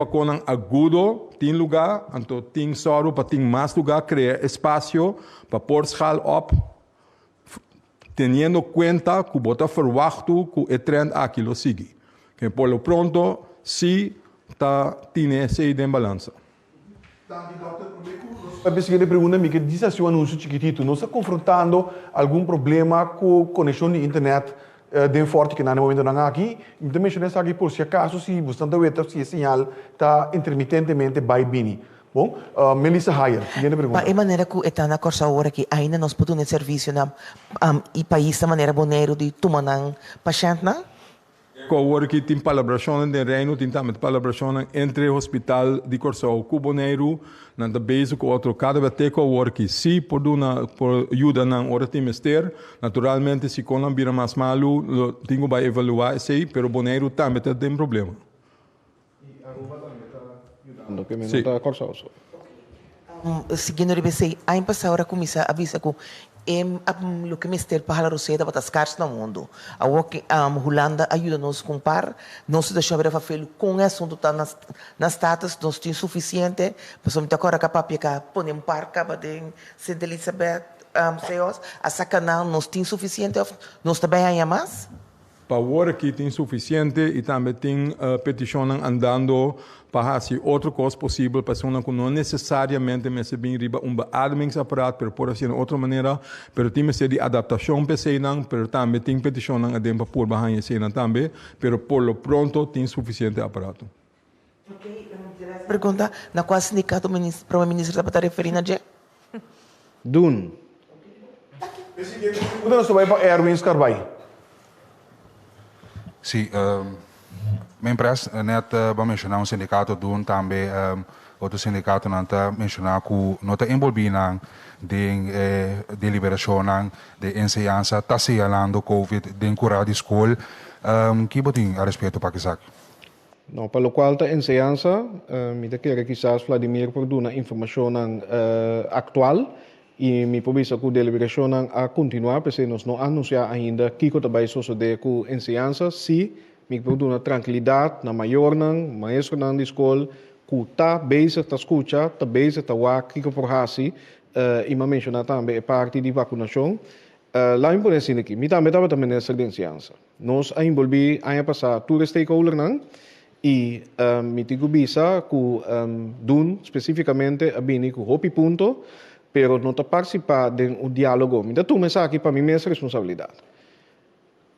Pa konan agudo tin lugá, anto tin sòru pa tin mas lugá, krea espasio pa por schaal op, teniendo kuenta ku bo ta ferwachtu ku e trend aki lo sigui. Ke por lo pronto si ta tine esei den balansa. Danki dòkter. Promé ku nos bai siguiente pregunta mi ke disa hasi un anunsio chikititu. Nos ta konfrontando algun problema ku konekshon di internet Den Forti kinan e momentonan aki. Mi ta menciona esaki por si acaso si bosnan ta weta si e señal ta intermitentemente bai bini. Bon, Melissa Hayer, siguiente pregunta. Pa e manera ku e ta na Kòrsou awor aki ainda nos por duna e servisio na e paisnan manera Boneiru di tuma nan pashèntnan? Ku awor aki tin palabrashonnan den Reino, tin tambe palabrashonnan entre hospital di Kòrsou ku Boneiru. Nan ta bezig ku otro kada bes te ku awor ki si por duna por yuda nan ora tin mester. Naturalmente si kon nan bira mas malu lo tin ku bai evaluá esei, pero Boneiru tambe ta den problema. I Aruba tambe ta yudando, ke men no ta Kòrsou so. Siguiendo riba esei, aña pasá ora kuminsá a bisa ku e loke mester pa hala rosé tabata skars na mundu. Awor ke Hulanda a yuda nos ku un par, nos situashon a bira fafelu kon e asuntu ta na status, nos tin sufisiente, pasobra mi ta kòrda ka papia ka pone un par kaba den Sint Elisabeth CEOS, a saka nan, nos tin sufisiente òf nos ta bai haña mas? Pa awor aki tin sufisiente i tambe tin petishonnan andando pa hasi otro kos posibel pa esunnan ku no nesesariamente mester bin riba un beademingsapparaat pero por hasi na otro manera, pero tin mester di adaptashon pa eseinan, pero tambe tin petishonnan aden pa purba haña eseinan tambe, pero por lo pronto tin sufisiente aparato. Pregunta, Na kua sindikato Prome Minister tabata referí na dje? Dun. E siguiente pregunta nos ta bai pa Erwin Scarbay. Sí, men pres net bo a menshoná un sindikato dun tambe otro sindikatonan ta menshoná ku no ta enbolbí nan den e deliberashonnan de enseñansa ta señalando covid den kurá di skol. Ki bo tin al respeto pa esaki? No, pa lokual ta enseñansa, mi ta kere kisas Vladimir por duna informashonnan aktual i mi por bisa ku deliberashonnan a kontinuá, p'esei nos no a anunsiá ainda kiko ta bai sosodé ku enseñansa. Sí, mi por duna trankilidat na mayornan, maestronan di skol ku ta bezig ta skucha, ta bezig ta wak kiko por hasi i mi a menshoná tambe e parti di vakunashon. Laat mi pone asina aki, mi tambe tabata minister di enseñansa. Nos a involví aña pasá tur e stakeholdernan i mi tin ku bisa ku Dun spesífikamente a bini ku hopi punto, pero no ta partisipá den un diálogo. Mi ta tuma esaki pa mi mes responsabilidat.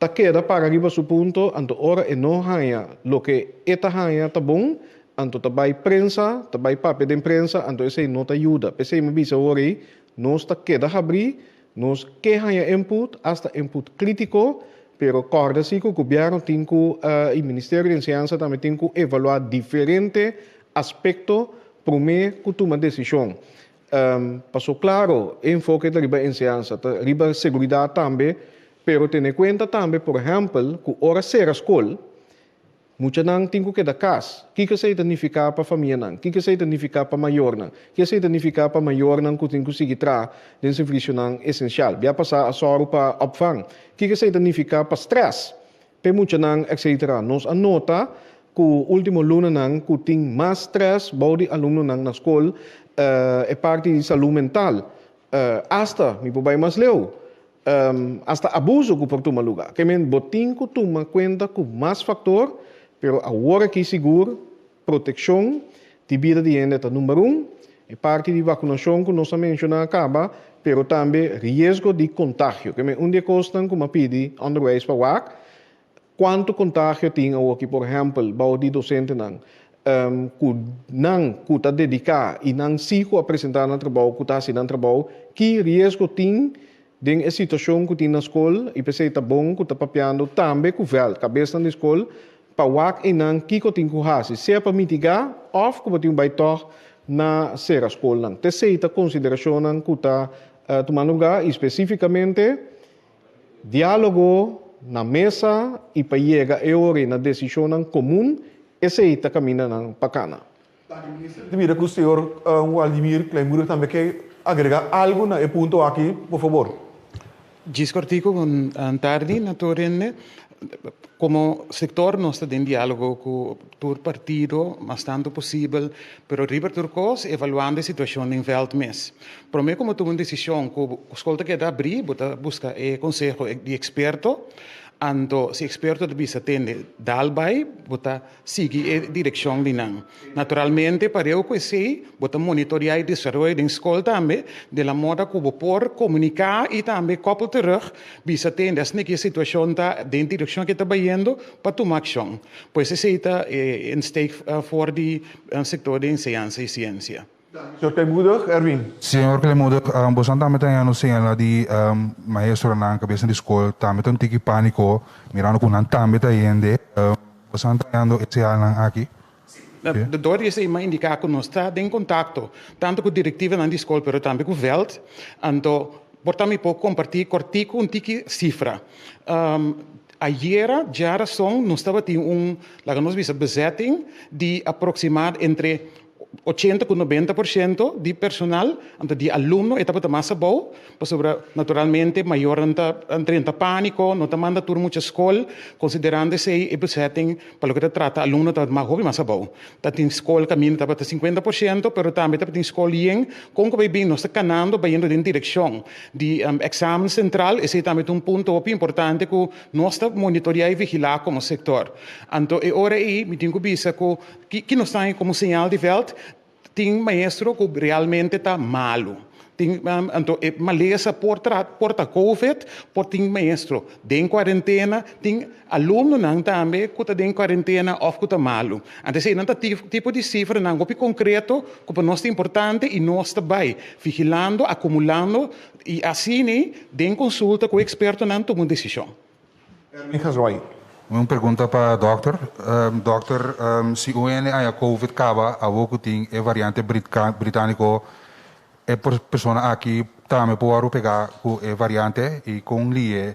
Ta keda para riba su punto, anto ora e no haña loke e ta haña ta bon, anto ta bai prensa, ta bai papia den prensa, anto esei no ta yuda. P'esei mi bisa awor ei, nos ta keda habrí, nos ke haña input, asta input krítiko, pero kòrda si ku gobièrnu tin ku i Ministerio di Enseñansa tambe tin ku evaluá diferente aspekto promé ku tuma desishon. Paso klaro, e enfoke ta riba enseñansa, ta riba seguridat tambe, pero tene kuenta tambe, por ehèmpel, ku ora sera skol, muchanan tin ku keda kas. Kiko esei ta nifiká pa famianan? Kiko esei ta nifiká pa mayornan? Kiko esei ta nifiká pa mayornan ku tin ku sigui traha den servisionan esensial? Bia pasá a sòru pa opvang. Kiko esei ta nifiká pa strès p'e muchanan, etcetera? Nos a nota Ku último lunanan ku tin mas strès bou di alumnonan na skol, e parti di salú mental, asta, mi por bai mas leu, asta abuso ku por tuma lugá. Ke men bo tin ku tuma kuenta ku mas faktor, pero awor aki sigur protekshon di bida di hende ta number un, e parti di vakunashon ku nos a menshoná kaba, pero tambe riesgo di kontagio. Ke men un di e kosnan ku mi a pidi Onderwijs pa wak, Kuantu kontagio tin awoki, por ehèmpel, bou di dosentenan ku nan ku ta dediká i nan si ku a presentá nan trabou, ku ta hasi nan trabou? Ki riesgo tin den e situashon ku tin na skol? I p'esei ta bon ku ta papiando tambe ku vèlt, kabesnan di skol, pa wak einan kiko tin ku hasi, sea pa mitigá òf ku bo tin bai tòg na sera skolnan. T'esei ta konsiderashonnan ku ta tumando lugá i spesífikamente Diálogo na mesa i pa yega e ora na desishonnan komun, esei ta kamindanan pa kana. Danki Minister. Ta mira ku señor Waldimir Kleinmoedig tambe ke agrega algu na e punto aki, por fabor. Djis kortiku, bon tardi na tur hende. Komo sektor nos ta den diálogo ku tur partido mas tantu posibel, pero riba tur kos evaluando e situashon den vèlt mes. Promé ku bo tuma un desishon ku skol ta keda abrí, bo ta buska e konseho di eksperto, anto si eksperto ta bisa tende dal bai, bo ta sigui e direkshon di nan. Naturalmente pareu ku esei bo ta monitoreá e desaroyo den skol tambe de la moda ku bo por komuniká i tambe koppel terug bisa tende asina ki e situashon ta den direkshon ke ta bayendo pa tuma akshon. Pues esei ta e insteek for di sektor di enseñansa i siensia. Señor Kleinmoedig, Erwin. Señor Kleinmoedig, bosan tambe ta hañando señala di maestronan, kabesnan di skol tambe ta un tiki pániko mirando ku nan tambe ta hende. Bosan ta hañando e señalnan aki? Dor di esei m'a indiká ku nos ta den kontakto tantu ku direktivanan di skol pero tambe ku vèlt. Anto por ta mi por kompartí kòrtiku un tiki sifra. Ayera djarason nos tabatin un, laga nos bisa, bezetting di aproksimat entre 80 ku 90% di personal, anto di alumno e tabata mas abou, pasobra naturalmente mayornan ta drenta pániko, no ta manda tur mucha skol, konsiderando esei e bezetting pa loke ta trata alumno tabata mas hopi mas abou. Ta tin skol kaminda tabata 50%, pero tambe tabatin skol yen. Kon ku bai bin nos ta kanando bayendo den direkshon di eksamen sentral, esei tambe ta un punto hopi importante ku nos ta monitoreá i vigilá komo sektor. Anto e ora ei mi tin ku bisa ku Ki nos ta haña komo señal di vèlt? Tin maestro ku realmente ta malu. Tin, anto e malesa por tra, por ta covid, por tin maestro den kuarentena, tin alumnonan tambe ku ta den kuarentena òf ku ta malu. Anto eseinan ta tipo di sifranan hopi konkreto ku pa nos ta importante i nos ta bai vigilando, akumulando i asina den konsulta ku ekspertonan tuma un desishon. Erwin Gazwai. Un pregunta pa dòkter. Dòkter, si un hende haña covid kaba awor ku tin e variante britániko, e persona aki tambe por wòrdu pegá ku e variante i kon lihe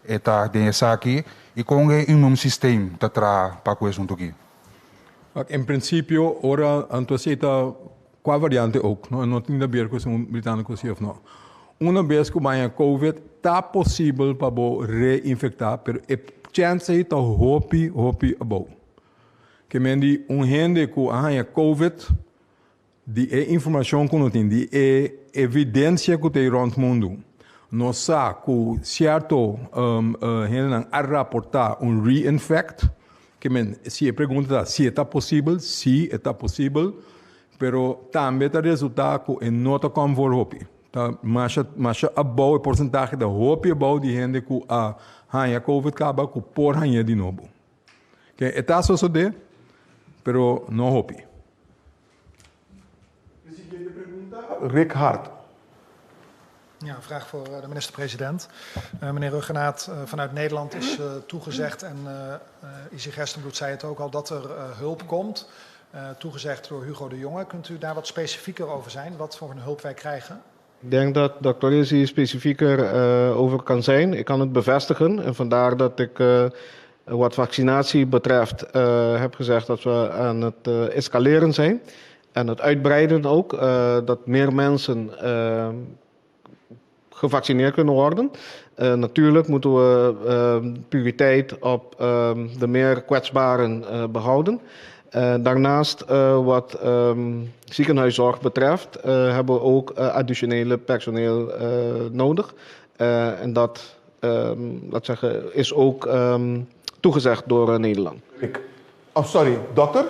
e ta den esaki i kon e immuunsysteem ta traha pa ku esuntu aki? En prinsipio ora anto esei ta Kua variante ook, no, no tin haber ku si un britániko si òf no. Una bes ku baña covid ta posibel pa bo reinfektá, pero e chèns ei ta hopi, hopi abou. Ke men di un hende ku a haña covid, di e informashon ku no tin, di e evidensia ku ta ei rònt mundu, nos sa ku sierto hendenan a raportá un reinfect. Ke men, si e pregunta ta si e ta posibel, si e ta posibel, pero tambe ta resulta ku e no ta kom voor hopi. Ta masha, masha abou, e porsentahe ta hopi abou di hende ku a haña covid kaba ku por hañ'é di nobo. Ke e ta sosodé, pero no hopi. E siguiente pregunta, Rick Hart. Ja, een vraag voor de minister-president. Meneer Rhuggenaath, vanuit Nederland is toegezegd, en Izzy Gerstenbluth zei het ook al, dat er hulp komt. Toegezegd door Hugo de Jonge. Kunt u daar wat specifieker over zijn, wat voor een hulp wij krijgen? Ik denk dat Dr. Izzy specifieker over kan zijn. Ik kan het bevestigen en vandaar dat ik wat vaccinatie betreft heb gezegd dat we aan het escaleren zijn. En het uitbreiden ook, dat meer mensen gevaccineerd kunnen worden. Natuurlijk moeten we prioriteit op de meer kwetsbaren behouden. Daarnaast, wat ziekenhuiszorg betreft, hebben we ook additionele personeel nodig. En dat, laat zeggen, is ook toegezegd door Nederland. Ik, oh, sorry, dokter?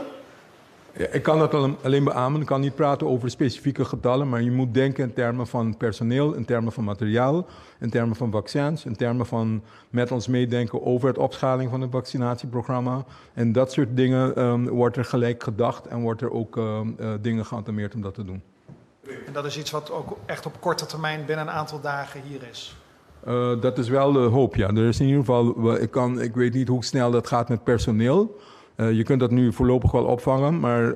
Ja, ik kan dat alleen beamen. Ik kan niet praten over specifieke getallen, maar je moet denken in termen van personeel, in termen van materiaal, in termen van vaccins, in termen van met ons meedenken over het opschaling van het vaccinatieprogramma. En dat soort dingen wordt er gelijk gedacht en wordt er ook dingen geantameerd om dat te doen. En dat is iets wat ook echt op korte termijn binnen een aantal dagen hier is? Dat is wel de hoop, ja. Er is in ieder geval, ik weet niet hoe snel dat gaat met personeel. Je kunt dat nu voorlopig wel opvangen, maar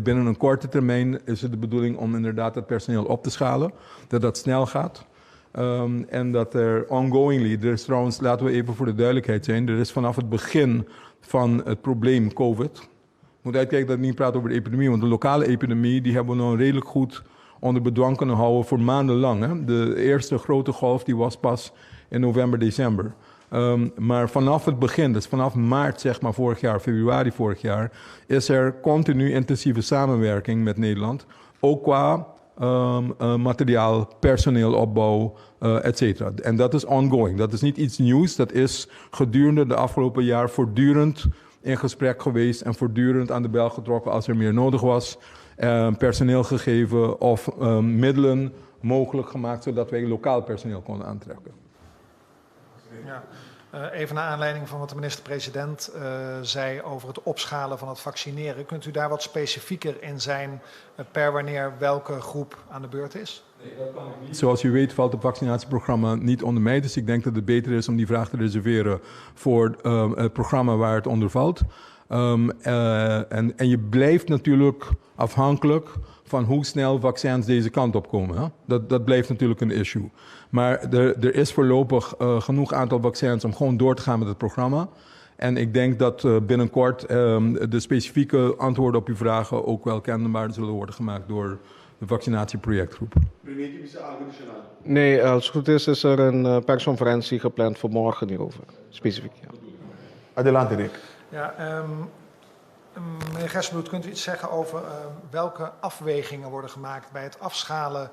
binnen een korte termijn is het de bedoeling om inderdaad het personeel op te schalen, dat dat snel gaat. En dat er ongoingly, er is trouwens, laten we even voor de duidelijkheid zijn, er is vanaf het begin van het probleem COVID, ik moet uitkijken dat ik niet praat over de epidemie, want de lokale epidemie die hebben we nog redelijk goed onder bedwang kunnen houden voor maandenlang. Hè? De eerste grote golf die was pas in november, december. Maar vanaf het begin, dus vanaf maart zeg maar vorig jaar, februari vorig jaar, is er continu intensieve samenwerking met Nederland. Ook qua materiaal, personeelopbouw, et cetera. En dat is ongoing. Dat is niet iets nieuws. Dat is gedurende de afgelopen jaar voortdurend in gesprek geweest en voortdurend aan de bel getrokken als er meer nodig was. Personeel gegeven of middelen mogelijk gemaakt zodat wij lokaal personeel konden aantrekken. Ja. Even naar aanleiding van wat de minister-president zei over het opschalen van het vaccineren. Kunt u daar wat specifieker in zijn per wanneer welke groep aan de beurt is? Nee, dat kan ik niet. Zoals u weet valt het vaccinatieprogramma niet onder mij. Dus ik denk dat het beter is om die vraag te reserveren voor het programma waar het onder valt. En je blijft natuurlijk afhankelijk van hoe snel vaccins deze kant op komen. Hè? Dat blijft natuurlijk een issue. Maar er is voorlopig genoeg aantal vaccins om gewoon door te gaan met het programma. En ik denk dat binnenkort de specifieke antwoorden op uw vragen ook wel kenbaar zullen worden gemaakt door de vaccinatieprojectgroep. Nee, als het goed is, is er een persconferentie gepland voor morgen hierover. Specifiek, ja. Adelante, Rick. Ja, meneer Gerstenbluth, kunt u iets zeggen over welke afwegingen worden gemaakt bij het afschalen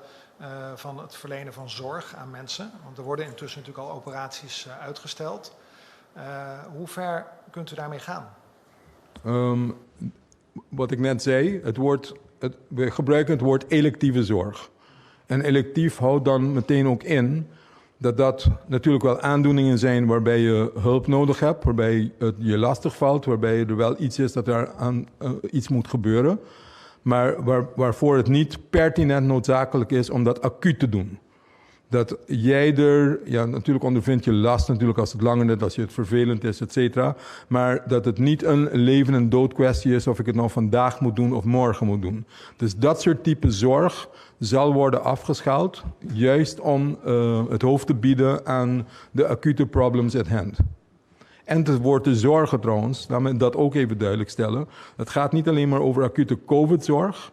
van het verlenen van zorg aan mensen? Want er worden intussen natuurlijk al operaties uitgesteld. Hoe ver kunt u daarmee gaan? Wat ik net zei, we gebruiken het woord electieve zorg. En electief houdt dan meteen ook in dat dat natuurlijk wel aandoeningen zijn waarbij je hulp nodig hebt, waarbij het je lastig valt, waarbij er wel iets is dat er aan iets moet gebeuren, maar waarvoor het niet pertinent noodzakelijk is om dat acuut te doen. Dat jij er, ja, natuurlijk ondervindt je last natuurlijk als het langer is, als je het vervelend is, et cetera. Maar dat het niet een leven- en dood kwestie is of ik het nou vandaag moet doen of morgen moet doen. Dus dat soort type zorg zal worden afgeschaald, juist om het hoofd te bieden aan de acute problems at hand. En het woord de zorgen trouwens, laat me dat ook even duidelijk stellen. Het gaat niet alleen maar over acute COVID-zorg,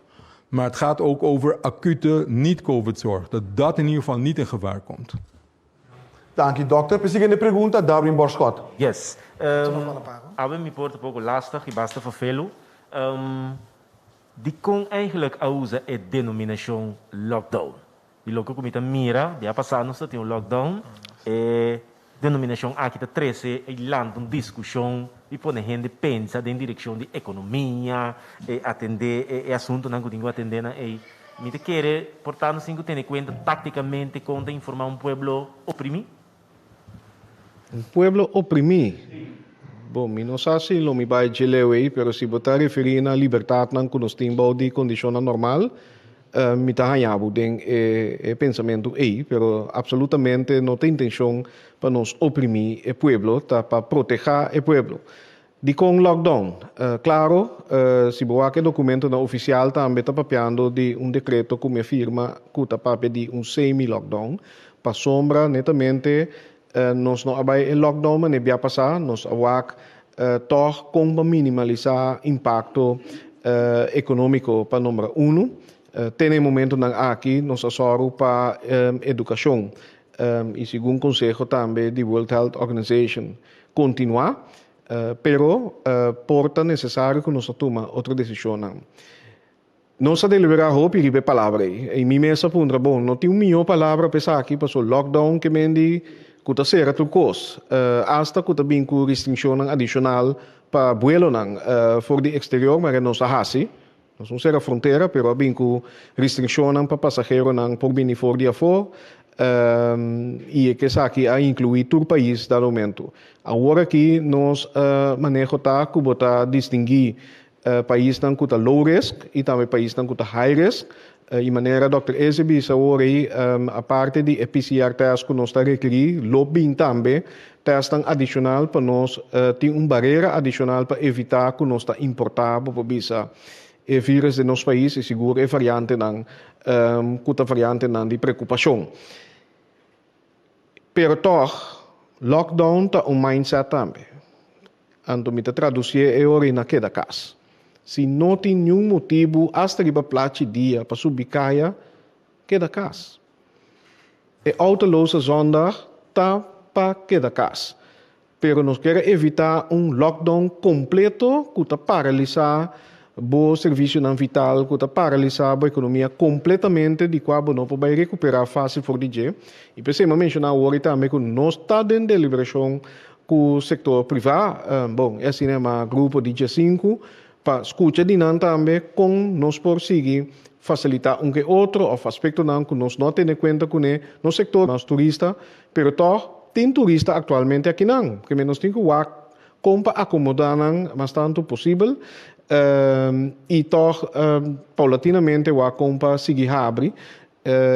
maar het gaat ook over acute niet-COVID-zorg. Dat dat in ieder geval niet in gevaar komt. Dank u, dokter. Siguiente pregunta, Darwin Borschot. Yes. Nog wel een paar, hoor. Awe mi por ta poko lastig i basta vervelu. Dikon eigenlijk a usa e denominashon lockdown? Di loke ku mi ta mira, di a pasá nos ta tin un lockdown. E denominashon aki ta trese i lanta un diskushon i pone hende pensa den direkshon di ekonomia, e atendé e asuntunan ku tin ku atendé nan ei. Mi ta kere por tanto sin ku tene kuenta táktikamente kon ta informá un pueblo oprimí. Un pueblo oprimí? Bon, mi no sa si lo mi bai dje leu ei, pero si bo ta referí na libertatnan ku nos tin bou di kondishonnan normal, mi ta haña bo den e pensamentu ei, pero absolutamente no ta intenshon pa nos oprimí e pueblo, ta pa protehá e pueblo. Dikon lockdown? Klaro, si bo wak e dokumentonan ofisial tambe ta papiando di un dekreto ku mi a firma ku ta papia di un semi-lockdown, pasobra netamente nos no a bai e lockdown manera bia pasá, nos a wak tòg kon pa minimalisá impakto ekonómiko pa nombra unu. Te na e momentonan aki nos a sòru pa edukashon i segun konseho tambe di World Health Organization kontinuá, pero por ta nesesario ku nos a tuma otro desishonnan. Nos a deliberá hopi riba e palabra ei. I mi mes a puntra, Bon, no tin un mihó palabra pa esaki? Pasobra lockdown ke men di ku ta sera tur kos, asta ku ta bin ku restringshonnan adishonal pa buelonan for di eksterior, manera nos a hasi. Nos no sera frontera, pero a bin ku restringshonnan pa pasaheronan por bini for di afó, i e ke esaki a inkluí tur pais dado momentu. Awor aki nos maneho ta ku bo ta distinguí Paisnan ku ta low risk i tambe paisnan ku ta high risk. I manera dòkter Eze bisa awor ei, aparte di e PCR test ku nos ta rekerí, lo bin tambe testnan adishonal pa nos tin un barera adishonal pa evitá ku nos ta importá, bo por bisa, e vírus den nos pais i sigur e variantenan ku ta variantenan di preokupashon. Pero tòg, lockdown ta un mindset tambe. Anto mi ta traducié e ora i na keda cas. Si no tin niun motibu hasta riba plachi dia pa subi caya, keda cas. E autoloze zondag ta pa keda cas. Pero nos kier evitá un lockdown kompleto ku ta paralisá bo servisionan vital, ku ta paralisá bo ekonomia kompletamente, di kua bo no por bai rekuperá fásil for di dje. I p'esei mi a menshoná awor tambe ku nos ta den deliberashon ku sektor privá, bon, e asina yamá grupo di djesinku, pa skucha di nan tambe kon nos por sigui fasilitá un ke otro òf aspektonan ku nos no a tene kuenta kuné nos sektor mas turista. Pero tòg tin turista aktualmente akinan, ke nos tin ku wak kon pa akomodá nan mas tantu posibel i tòg paulatinamente wak kon pa sigui habri.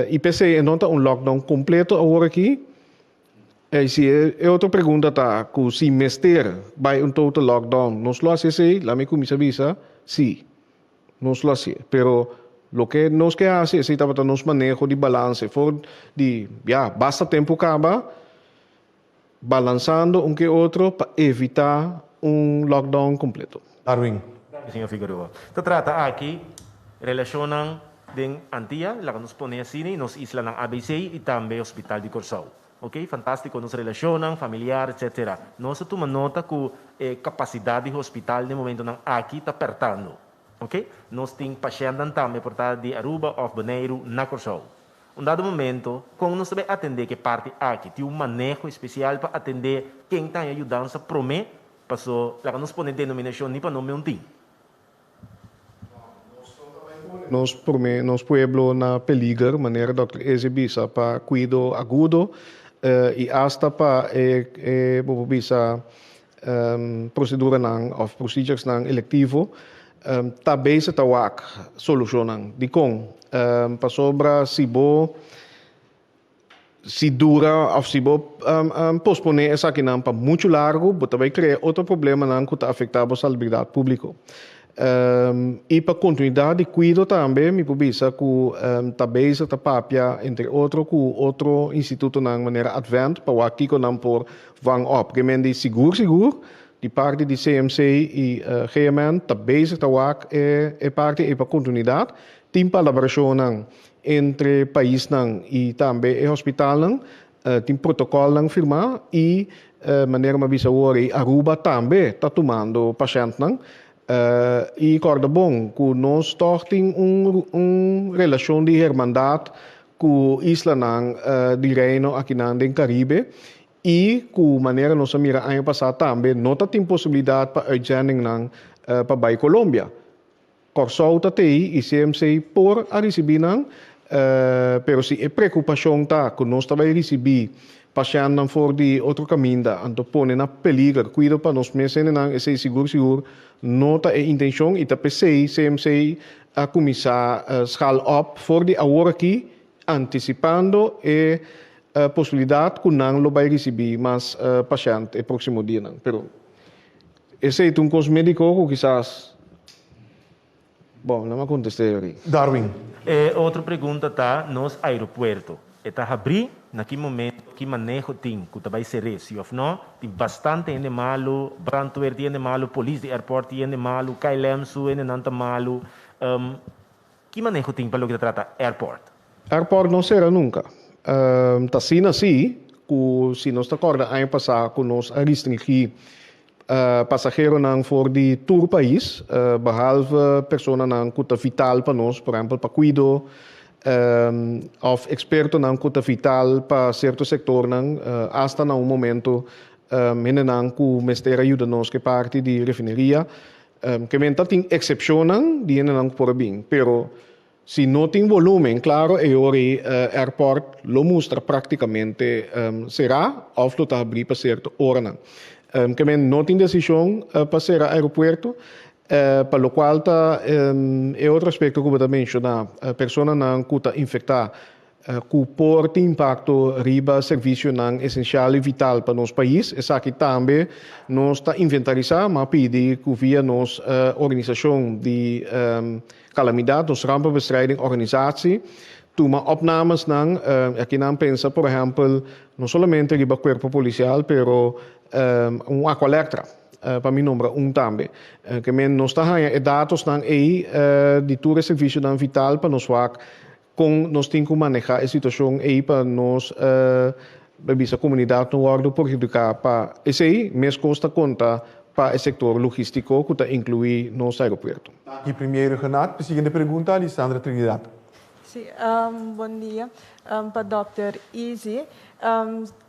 I p'esei e no ta un lockdown kompleto awor aki. I si e otro pregunta ta ku si mester bai un total lockdown nos lo hasi esei, laat mi kuminsá bisa si. Nos lo hasié, pero loke nos ke hasi esei tabata nos maneho di balanse for di ya basta tempu kaba balansando un ke otro pa evitá un lockdown kompleto. Darwin. Danki señor Figueroa. Ta trata aki relashonnan den Antia, laga nos pone asina, i nos islanan ABC i tambe Hospital di Kòrsou. Ok, fantástiko nos relashonnan, familiar, etcetera. Nos a tuma nota ku e kapasidat di hospital den momentonan aki ta pèrtando. Ok, nos tin pashèntnan tambe por ta di Aruba òf Boneiru na Kòrsou. Un dado momento, kon nos ta bai atendé ku e parti aki? Tin un maneho espesial pa atendé ken ta haña yudansa promé? Paso laga nos pone denominashon ni pa nome un tin. Nos prome nos pueblo na peliger, manera Dòkter Eze bisa, pa kuido agudo i asta pa e e bo por bisa proseduranan òf proceduresnan elektivo, ta bezig ta wak solushonnan. Dikon? Pasobra si bo Si dura of si bo posponé esakinan pa muchu largu, bo ta bai krea otro problemanan ku ta afektá bo salubridat públiko. I pa kontinuidat di kuido tambe mi por bisa ku ta bezig ta papia entre otro ku otro institutonan manera Advent pa wak kiko nan por vang op. Ke men di sigur sigur di parti di CMC i GMN ta bezig ta wak e parti ei pa kontinuidat. Tin palabrashonnan Entre paisnan i tambe e hospitalnan tin protocolnan firmá i manera mi a bisa awor ei Aruba tambe ta tumando pashèntnan. I kòrda bon ku nos tòg tin un un relashon di hermandat ku islanan di Reino akinan den Karibe i ku manera nos a mira aña pasá tambe no ta tin posibilidat pa uitzendingnan pa bai Colombia. Kòrsou ta tei i CMC por a risibí nan, pero si e preokupashon ta ku nos ta bai risibí pashèntnan for di otro kaminda, anto pone na peliger kuido pa nos mes hendenan, esei sigur sigur no ta e intenshon i ta p'esei CMC a kuminsá schaal op for di awor aki antisipando e posibilidat ku nan lo bai risibí mas pashènt e próksimo dianan. Pero Esei ta un kos médiko ku kisas, bon, nan a kontest'é yori. Darwin. E otro pregunta ta nos aeropuerto. E ta habrí? Na ki momento, ki maneho tin ku ta bai ser'é, si òf no? Tin bastante hende malu, brandweer tin hende malu, polis di airport tin hende malu, KLM su hendenan ta malu. Ki maneho tin pa loke ta trata airport? Airport no sera nunka. Ta asina si ku si nos ta kòrda aña pasá ku nos a restringí pasaheronan for di tur pais, behalve personanan ku ta vital pa nos, por ehèmpel pa kuido òf ekspertonan ku ta vital pa sierto sektornan, asta na un momento hendenan ku mester a yuda nos ku e parti di refineria. Ke men ta tin eksepshonnan di hendenan ku por a bin, pero si no tin volumen, klaro e ora ei airport lo mustra praktikamente será òf lo ta habrí pa sierto oranan. Ke men no tin desishon pa sera aeropuerto, pa lokual ta e otro aspekto ku bo ta menshoná, personanan ku ta infektá ku por tin impakto riba servisionan esensial i vital pa nos pais. Esaki tambe nos ta inventarisá, ma pidi ku via nos organisashon di kalamidat, nos Rampenbestrijding Organisatie, tuma opnamesnan. Aki nan pensa por ehèmpel no solamente riba kuerpo polisial, pero un Aqualectra, pa mi nombra un tambe. Ke men nos ta haña e datosnan ei di tur e servisionan vital pa nos wak Kon nos tin ku manehá e situashon ei pa nos Bisa komunidat no wòrdu perhudiká pa esei, meskos ta konta pa e sektor logístiko ku ta inkluí nos aeropuerto. Danki Premier Rhuggenaath. P'e siguiente pregunta, Lisandra Trinidad. Sí, bon dia. Pa dòkter Izzy.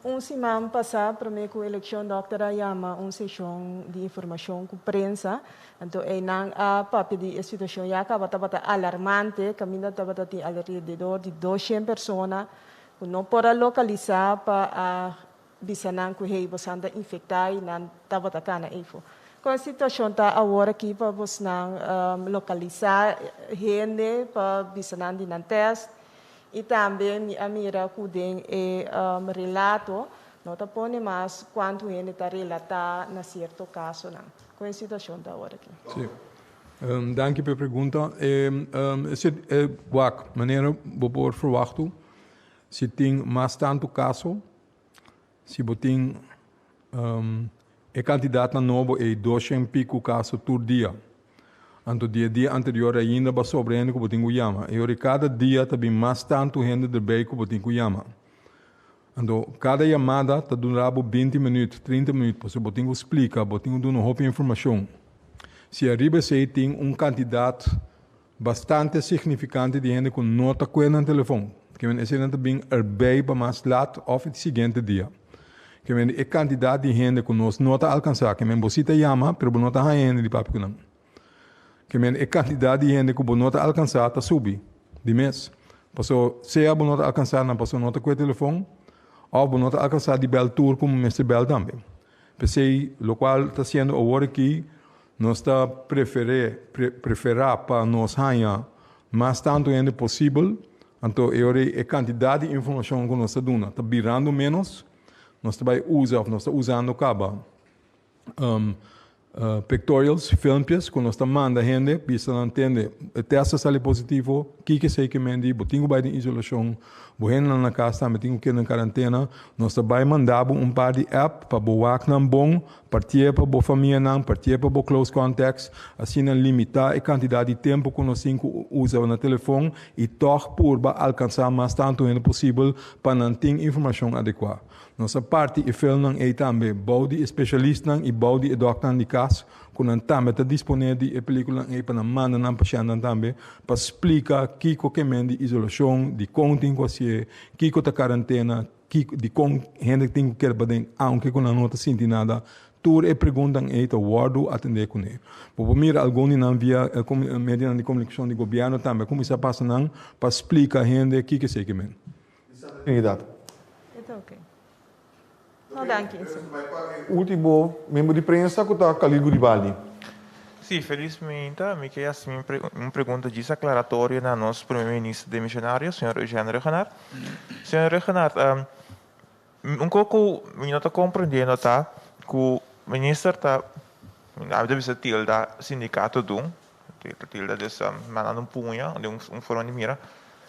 Un siman pasá promé ku elekshon dòkter a yama un seshon di informashon ku prensa. Anto einan a papia di e situashon ya kaba tabata alarmante kaminda tabata tin alrededor di doshen persona ku no por a lokalisá pa a bisa nan ku hey bosan ta infektá i nan tabata kana eifo. Kon e situashon ta awor aki pa bosnan lokalisá hende pa bisa nan di nan tèst? I tambe mi a mira ku den e relato no ta pone mas kuantu hende ta relatá na sierto kasonan. Kon e situashon ta awor aki? Sí. Danki pa e pregunta. E wak, manera bo por ferwachtu, si tin mas tantu kaso, si bo tin e kantidatnan nobo ei doshen piku kaso tur dia, anto di e dia anterior ainda bo a sobra hende ku bo tin ku yama. E ora kada dia ta bin mas tantu hende derbei ku bo tin ku yama. Anto kada yamada ta dura bo binti minüt, trinta minüt, pasobra bo tin ku splika, bo tin ku duna hopi informashon. Si ariba esei tin un kantidat bastante signifikante di hende ku no ta kue nan telefon, ke men eseinan ta bin erbei pa mas lat òf e siguiente dia. Ke men e kantidat di hende ku nos no ta alkansá, ke men bo si ta yama, pero bo no ta haña hende di papia ku nan. Ke men e kantidat di hende ku bo no ta alkansá ta subi di mes. Paso sea bo no ta alkansá nan paso no ta kue telefon òf bo no ta alkansá di bèl tur ku bo mester bèl tambe. P'esei lokual ta siendo awor aki nos ta preferé preferá pa nos haña mas tantu hende posibel, anto e ora ei e kantidat di informashon ku nos ta duna ta birando ménos, nos ta bai usa òf nos ta usando kaba Pictorials, filmpjes ku nos ta manda hende bisa nan tende e test a sali positivo, kiko esei ke men di, bo tin ku bai den isolashon, bo hendenan na kas tambe tin ku keda den karantena, nos ta bai manda bo un par di app pa bo wak nan bon, partié pa bo famianan, partié pa bo close contacts, asina limitá e kantidat di tempu ku nos tin ku usa na telefon i tòg purba alkansá mas tantu hende posibel pa nan tin informashon adekuá. Nos a parti e filmnan ei tambe bou di e spesialistnan i bou di e dòkternan di kas ku nan tambe ta disponé di e pelíkulanan ei pa nan manda nan pashèntnan tambe pa splika kiko ke men di isolashon, dikon tin ku hasié, kiko ta karantena, kiko dikon hende tin ku keda paden aunke ku nan no ta sinti nada. Tur e preguntanan ei ta wòrdu atendé kuné. Bo por mira algun di nan via medianan di komunikashon di gobièrnu tambe a kuminsá pasa nan pa splika hende kiko esei ke men. Trinidad. E ta oke. No danki. Ultimo miembro di prensa cu ta Khalil Guribaldi. Sí, felizmente mi ke hasi mi un pregunta djis aclaratorio na nos Primer Minister demisionario, señor Eugène Rhuggenaath. Señor Rhuggenaath, un kos ku mi no ta komprendiendo ta ku minister ta, mi ta bisa tilda sindikato dun, Tilda dus mandando un puña den un forma di mira.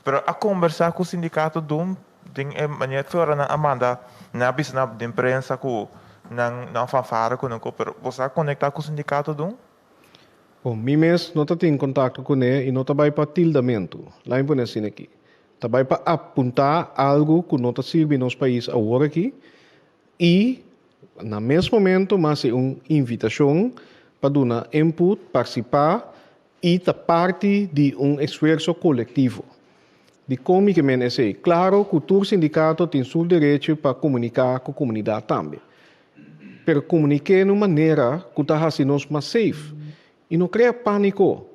Pero a kombersá ku sindikato dun den e manera ki ora nan a manda nan a bisa nan den prensa ku nan nan fanfare ku nan ku pero bo sa konektá ku sindikato dun? Bon, mi mes no ta tin kontakto kuné i no ta bai pa tildamentu. Laat mi pone asina aki. Ta bai pa apuntá algu ku no ta sirbi nos pais awor aki I na mes momento mas e un invitashon pa duna input, partisipá i ta parti di un esfuerso kolektivo. Dikon mi ke mende esei? Klaro ku tur sindikato tin su derecho pa komuniká ku komunidat tambe. Pero komuniké na un manera ku ta hasi nos mas safe i no krea pániko.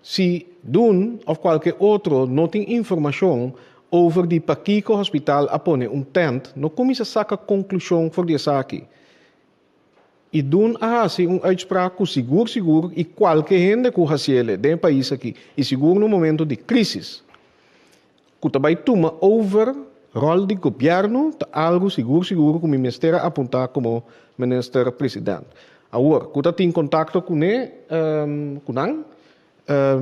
Si Dun of kualke otro no tin informashon over di pakiko hospital a pone un tent, no kuminsá saka konklushon for di esaki. I Dun a hasi un uitspraak ku sigur sigur i kualke hende ku hasiele den e pais aki i sigur na un momento di krisis ku ta bai tuma over ròl di gobièrnu ta algu sigur sigur ku mi mester a apuntá komo minister president. Awor, ku ta tin kontakto kuné, ku nan,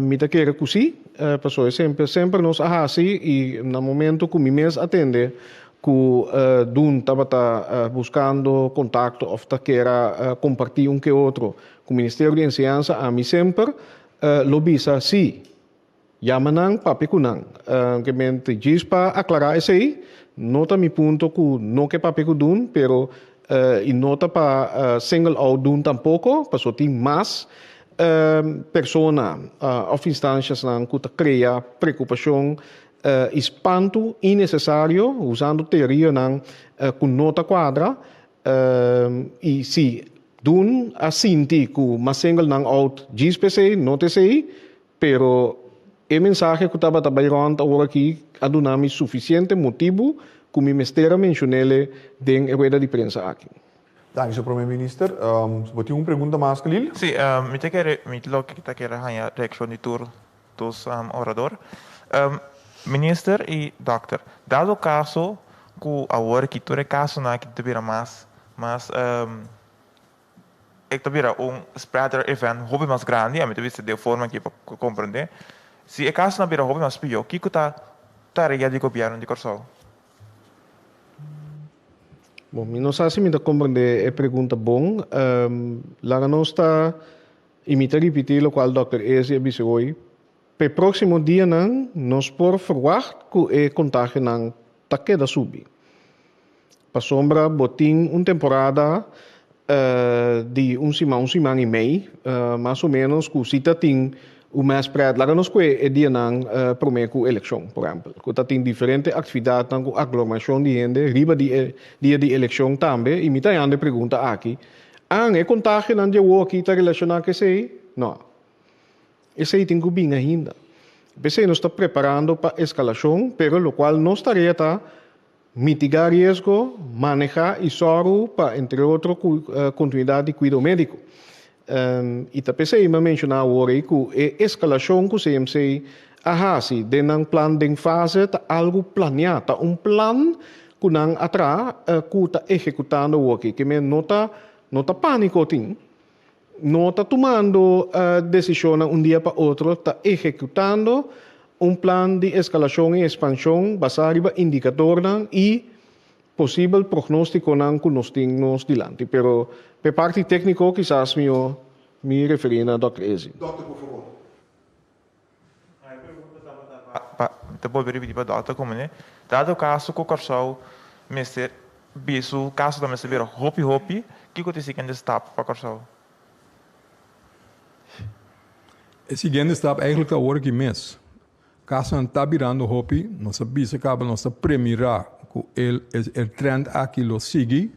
mi ta kere ku sí, pasobra semper semper nos a hasi i na momento ku mi mes a tende ku Dun tabata buskando kontakto òf ta kere a kompartí un ke otro ku Ministerio di Enseñansa, ami semper lo bisa sí. Yama nan, papia ku nan. Ke mente djis pa aklará esei, No ta mi punto ku no ke papia ku dun, pero i no ta pa single out dun tampoko, paso tin mas persona òf instanshanan ku ta krea preokupashon i spantu innesesario usando teorianan ku no ta kuadra. I si dun a sinti ku mas single nan out djis p'esei, no ta esei, Pero e mensahe ku tabata bai rònt awor aki a duna mi sufisiente motibu ku mi mester a menshon'ele den e rueda di prensa aki. Danki, señor Prome Minister. Bo tin un pregunta mas, Khalil? Sí, mi ta kere, mi loke ta kere haña reakshon di tur dos orador. Minister i dòkter, dado kaso ku awor aki tur e kasonan aki ta bira mas, mas E ta bira un spreader event hopi mas grandi, ami ta bisa den forma aki pa comprende. Si e casonan bira hopi mas pio, kico ta tarea di gobierno di Corsou? Bon, mi no sa si mi ta comprende e pregunta bon. Laga nos ta, y mi ta ripiti locual Dòkter Ezi a bisa hoy, p'e proximo dianan nos por verwacht cu e contagionan ta keda subi. Pasobra bo tin un temporada di un siman, un siman i mei, mas o ménos, ku si ta tin un mes prèt. Laga nos kue e dianan promé ku elekshon, por ehèmpel, ku ta tin diferente aktividatnan ku aglomerashon di hende riba di e dia di elekshon tambe. I mi ta yanda e pregunta aki, An e kontagionan di awoki ta relashoná ku esei? Nò. Esei tin ku bin ainda. P'esei nos ta preparando pa eskalashon, pero lokual nos tarea ta Mitigá riesgo, manehá i sòru pa entre otro kontinuidat di kuido médiko. I ta p'esei mi a menshoná awor ei ku e eskalashon ku CMC a hasi den nan plan den fase ta algu planiá, ta un plan ku nan a traha ku ta ehekutando awoki. Ke men no ta no ta pániko tin, no ta tumando desishonnan un dia pa otro, ta ehekutando un plan di eskalashon i ekspanshon basá riba indikadornan i posibel prognóstikonan ku nos tin nos dilanti. Pero p'e parti tékniko kisas mihó mi referí na dòkter Ezi. Dòkter, por fabor. E pregunta tabata pa, mi ta bolbe ripití pa dòkter komo ne, dado kaso ku Kòrsou mester bi su kaso ta mester bira hopi hopi, kiko ta e siguiente stap pa Kòrsou? E siguiente stap eigenlijk ta awor aki mes. Kasonan ta birando hopi, nos a bisa kaba nos ta premirá ku e e trend aki lo sigui,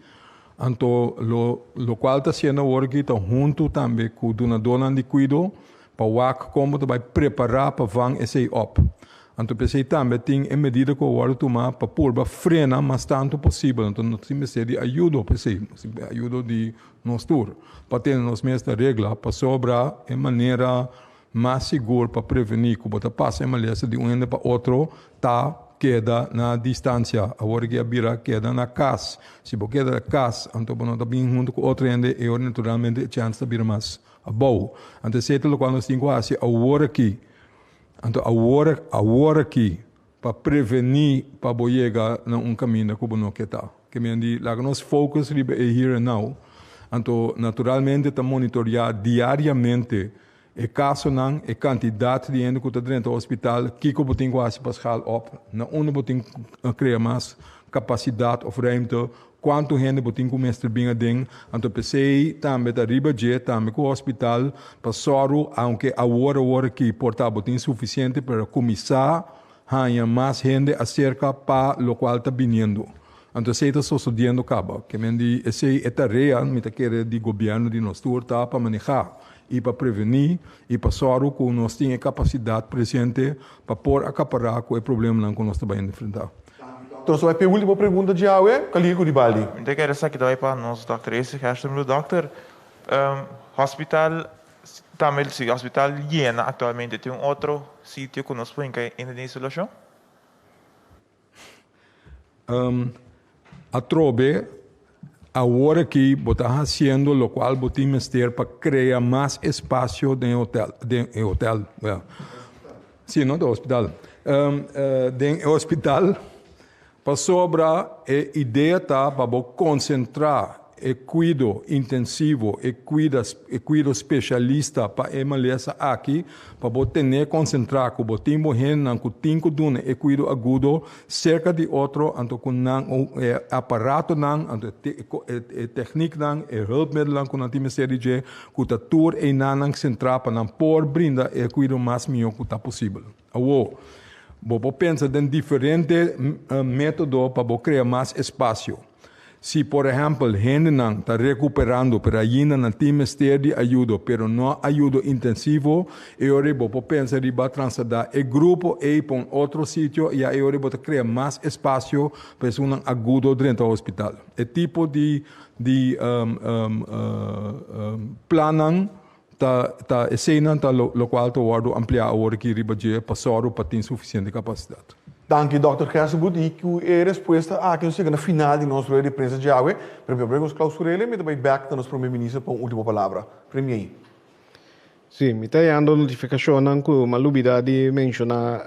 anto lo lokual ta hasiendo awor aki ta huntu tambe ku dunadónan di kuido pa wak kon bo ta bai prepará pa vang esei op. Anto p'esei tambe tin e medida ku a wòrdu tumá pa purba frena mas tantu posibel. Anto nos tin mester di ayudo p'esei, nos tin ayudo di nos tur pa tene nos mes ta regla pasobra e manera mas sigur pa prevení ku bo ta pasa e malesa di un hende pa otro ta keda na distansia. Awor ki a bira keda na kas. Si bo keda na kas anto bo no ta bin huntu ku otro hende e ora naturalmente e chèns ta bira mas abou. Anto esei ta lokual nos tin ku hasi awor aki. Anto awor awor aki pa prevení pa bo yega na un kaminda ku bo no ke ta. Ke men di laga nos focus riba e here and now. Anto naturalmente ta monitoreá diariamente e kasonan, e kantidat di hende ku ta drenta hospital, kiko bo tin ku hasi pa schaal op, na unda bo tin ku krea mas kapasidat òf ruimte, kuantu hende bo tin ku mester bin aden. Anto p'esei tambe ta riba dje, tambe ku hospital, pa sòru, aunke awor awor aki por ta bo tin sufisiente, pero kuminsá haña mas hende aserka pa lokual ta biniendo. Anto esei ta sosodiendo kaba. Ke men di esei e tarea mi ta kere di gobièrnu di nos tur ta pa manehá i pa prevení i pa sòru ku nos tin e kapasidat presente pa por akapará ku e problemanan ku nos ta bai enfrentá. Entonces bai p'e ultimo pregunta djawe, Khalil Coulibaly. Mi ta kere esaki ta bai pa nos dòkter Ese Gerstenbluth. Dòkter, hospital tambe si hospital yena aktualmente tin un otro sitio ku nos por hinka hende den isolashon? Atrobe, awor aki bo ta hasiendo lokual bo tin mester pa krea mas espasio den e hotel, den e hotel, well, si no, den hospital, den e hospital, pasobra e idea ta pa bo konsentrá. e kuido intensivo, e kuida, e kuido spesialista pa e malesa aki, pa bo tene konsentrá ku bo tin bo hendenan ku tin ku duna e kuido agudo serka di otro, anto ku nan e aparatonan, anto e tekniknan, e hulpmiddelnan ku nan tin mester di dje, ku ta tur einanan sentrá pa nan por brinda e kuido mas mihó ku ta posibel. Awor, bo por pensa den diferente método pa bo krea mas espasio. Si, por ehèmpel, hendenan ta rekuperando pero ainda nan tin mester di ayudo pero no ayudo intensivo, e ora ei bo por pensa riba trasladá e grupo ei pa un otro sitio i e ora ei bo ta krea mas espasio pa esunnan agudo drenta hospital. E tipo di di plannan Ta ta eseinan ta lo lokual ta wòrdu ampliá awor aki riba dje pa sòru pa tin sufisiente kapasidat. Danki Dòkter Gerstenbluth i ku e respuesta aki nos yega na final di nos rueda di prensa djawe. Pero mi a nos klausur'el mi ta bai bèk na nos Prome Minister pa un último palabra. Premier. Sí, mi ta yando notifikashonnan ku mi a lubidá di menshoná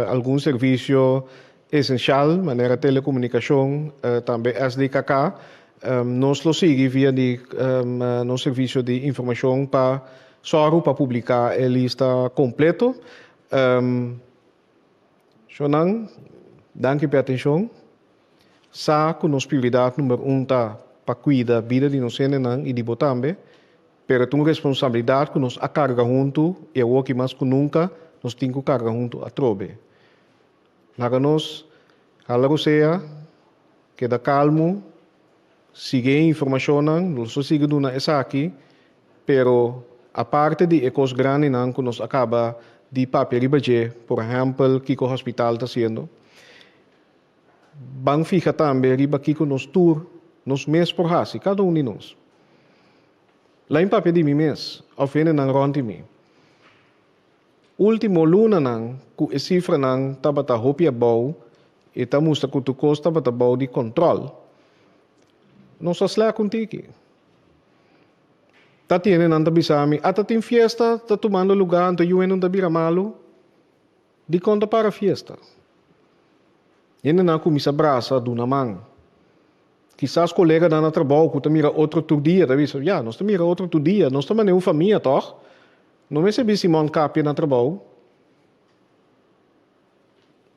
algun servisio esenshal manera telekomunikashon, tambe SDKK. Nos lo sigui via di nos servisio di informashon pa sòru pa publiká e lista kompleto. Shonnan, danki pa e atenshon. Sa ku nos prioridat number un ta pa kuida bida di nos hendenan i di bo tambe, pero ta un responsabilidat ku nos a karga huntu i awoki mas ku nunka nos tin ku karga huntu atrobe. Laga nos hala rosea, keda kalmu, sigui e informashonnan, nos lo sigui duna esaki, pero aparte di e kos grandinan ku nos a kaba di papia riba dje, por ehèmpel kiko hospital ta hasiendo, ban fiha tambe riba kiko nos tur, nos mes por hasi, kada un di nos. Lain papia di mi mes òf hendenan rònt di mi. Ultimo lunanan ku e sifranan tabata hopi abou i ta mustra ku tur kos tabata bou di kòntròl. Nos a slèk un tiki. Ta tiene nan ta bisa mi, Ata tin fiesta ta tumando lugá anto yu hende no ta bira malu? Dikon ta para fiesta? Hendenan a kuminsá brasa, duna man. Kisas koleganan na trabou ku ta mira otro tur dia ta bisa, Ya, nos ta mira otro tur dia, nos ta manera un famia tòg? No mester bisti mondkapje na trabou.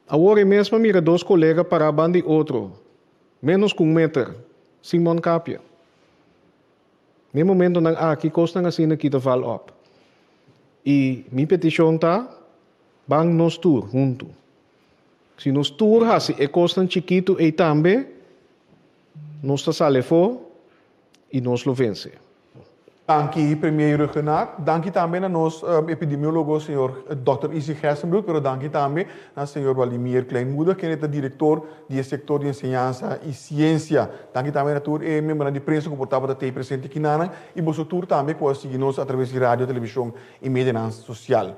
Awor e mes a mira dos kolega pará banda di otro, ménos ku un meter, sin mondkapje. Na e momentonan aki kosnan asina kita val òp. I mi petishon ta, ban nos tur huntu. Si nos tur hasi e kosnan chikitu ei tambe, nos ta sali afó i nos lo vense. Danki Premier Rhuggenaath. Danki tambe na nos epidemiologo señor Dòkter Izzy Gerstenbluth, pero danki tambe na señor Waldimir Kleinmoedig kende ta direktor di e sektor di enseñansa i siensia. Danki tambe na tur e miembronan di prensa ku por tabata tei presente kinanan i boso tur tambe ku a sigui nos atraves di radio, televishon i medianan sosial.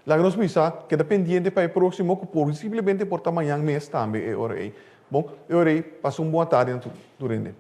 Laga nos bisa, keda pendiente pa e próksimo ku posiblemente por ta mañan mes tambe e ora ei. Bon, e ora ei, pasa un bon atardi na tur hende.